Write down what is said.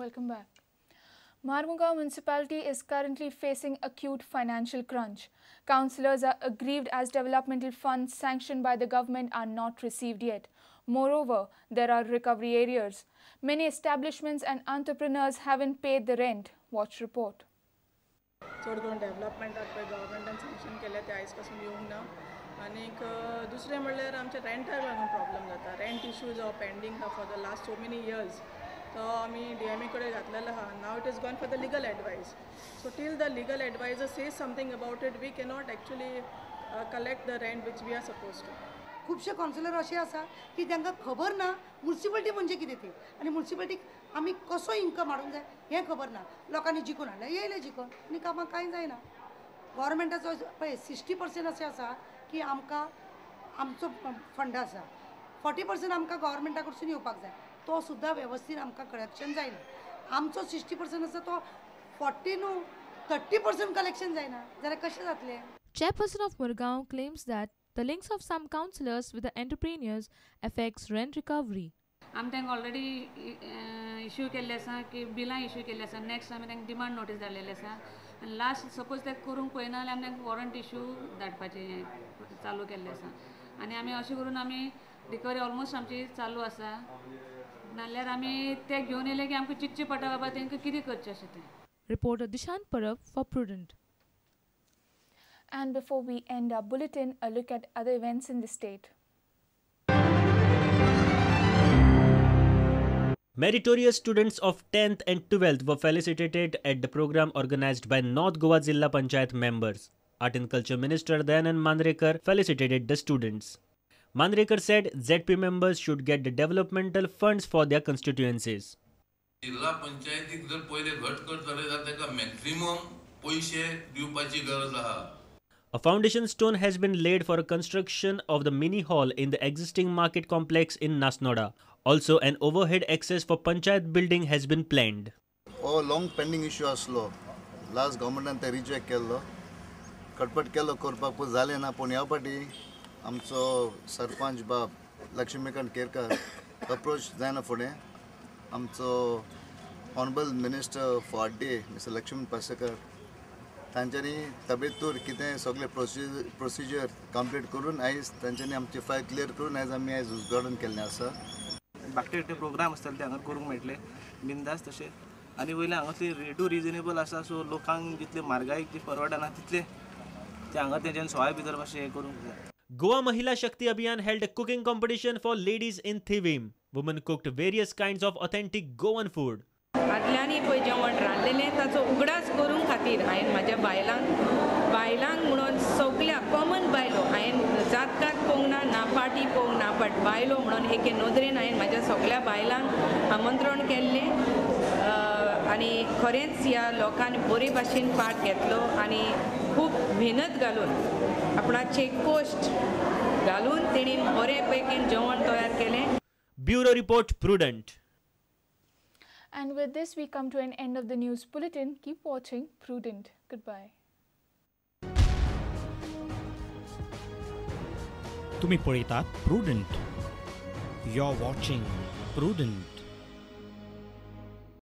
Welcome back. Marmugao Municipality is currently facing acute financial crunch. Councillors are aggrieved as developmental funds sanctioned by the government are not received yet. Moreover, there are recovery arrears. Many establishments and entrepreneurs haven't paid the rent. Watch report. चड करून डेवलपमेंटाक पळय गव्हर्मेंटान sanction केले ते आयज पासून येवंक ना. आनीक दुसरें म्हणल्यार आमच्या रेंटाक लागून प्रॉब्लम जाता. रेंट इशू जो पेंडींग आहा for the last so many years, तो आमी DMA कडेन घातलेलो आहा. Now it is gone for the legal advice. So till the legal adviser says something about it, we cannot actually collect the rent which we are suppose to. खुबशे councillor अशे आसा की तांकां खबर ना मुन्सिपालिटी म्हणजे कितें ती आनी मुन्सिपालिटीक आमी कसो इन्कम हाडूंक जाय हें खबर ना. लोकांनी जिखून हाडलें, येयलें जिखून आनी कामां कांय जायना. गव्हर्मेंटाचो पळय 60% अशें आसा की आमकां आमचो फंड आसा, 40% आमकां गव्हर्मेंटा कडसून येवपाक जाय, तो सुद्दां वेवस्थीत आमकां कलेक्शन जायना. आमचो 60% आसा तो 40 न्हू 30% कलेक्शन जायना जाल्यार कशें जातलें? Chairperson of Murgaon claims that the links of some councillors with the entrepreneurs affects rent recovery. आमी तांकां ऑलरेडी इश्यू केल्ले आसा की बिलां इश्यू केल्ली आसा. नेक्स्ट आमी तांकां डिमांड नोटीस धाडलेली आसा आनी लास्ट सपोज ते करूंक पळयना जाल्यार आमी तांकां वॉरंट इश्यू धाडपाचें चालू केल्लें आसा. आनी आमी अशें करून आमी रिकवरी ऑलमोस्ट आमची चालू आसा. नाल्यार आमी ते घेवन येयले की आमकां चिंतचें पडटा बाबा तांकां कितें करचें अशें तें. Reporter Dishant Parab for Prudent. And before we end our bulletin, a look at other events in the state. Meritorious students of 10th and 12th were felicitated at the program organized by North Goa Zilla Panchayat members. Art and Culture Minister Dayanand Mandrekar felicitated the students. Mandrekar said ZP members should get the developmental funds for their constituencies. जिल्हा पंचायतीक जर पहिले घट करतले जाल्यार ताका maximum पयशे दिवपाची गरज आहा. A foundation stone has been laid for a construction of the mini hall in the existing market complex in Nasnoda. Also, an overhead access for panchayat building has been planned. हो long pending issue आसलो. Last गव्हर्मेंटान ते reject केल्लो, खटपट केलो करपाक पूण जालें ना. पूण ह्या फावटी आमचो सरपंच बाब लक्ष्मीकांत केरकर अप्रोच जायना फुडें आमचो honourable minister for RDA mister Laxman Parsekar तांच्यांनी तबेतूर कितें सगळें प्रोसिजर कंप्लीट करून आयज तांच्यांनी आमची फायल क्लियर करून आयज आमी आयज उद्घाटन केल्लें आसा. धाकटे धाकटे प्रोग्राम आसतले ते हांगा करूंक मेळटले बिंदास तशें. आनी वयल्यान हांगासली रेटूय रिजनेबल आसा, सो लोकांक जितले म्हारगाय जी परवडना तितले ते हांगा तेंच्यान सोय भितर मातशें हें करूंक जाय. Goa Mahila Shakti Abhiyan held a cooking competition for ladies in Thivim. Women cooked various kinds of authentic Goan food. आदल्यांनी पळय जेवण रांदलेलें ताचो उगडास करूंक खातीर हांवें म्हाज्या बायलांक म्हणून सगल्या कॉमन बायलो हांवें जातकात पळोवंक ना, ना पार्टी पळोवंक ना, बट बायलो म्हणून एके नदरेन हांवें म्हाज्या सगल्या बायलांक आमंत्रण केल्लें आनी खरेंच ह्या लोकांनी बरे भाशेन पार्ट घेतलो आनी खूब मेहनत घालून आपणाचे कश्ट घालून तेणी बरे पैकीन जेवण तयार केलें. Bureau report, Prudent. And with this, we come to an end of the news bulletin. Keep watching Prudent. Goodbye. तुम्ही पळयतात Prudent. You're watching Prudent.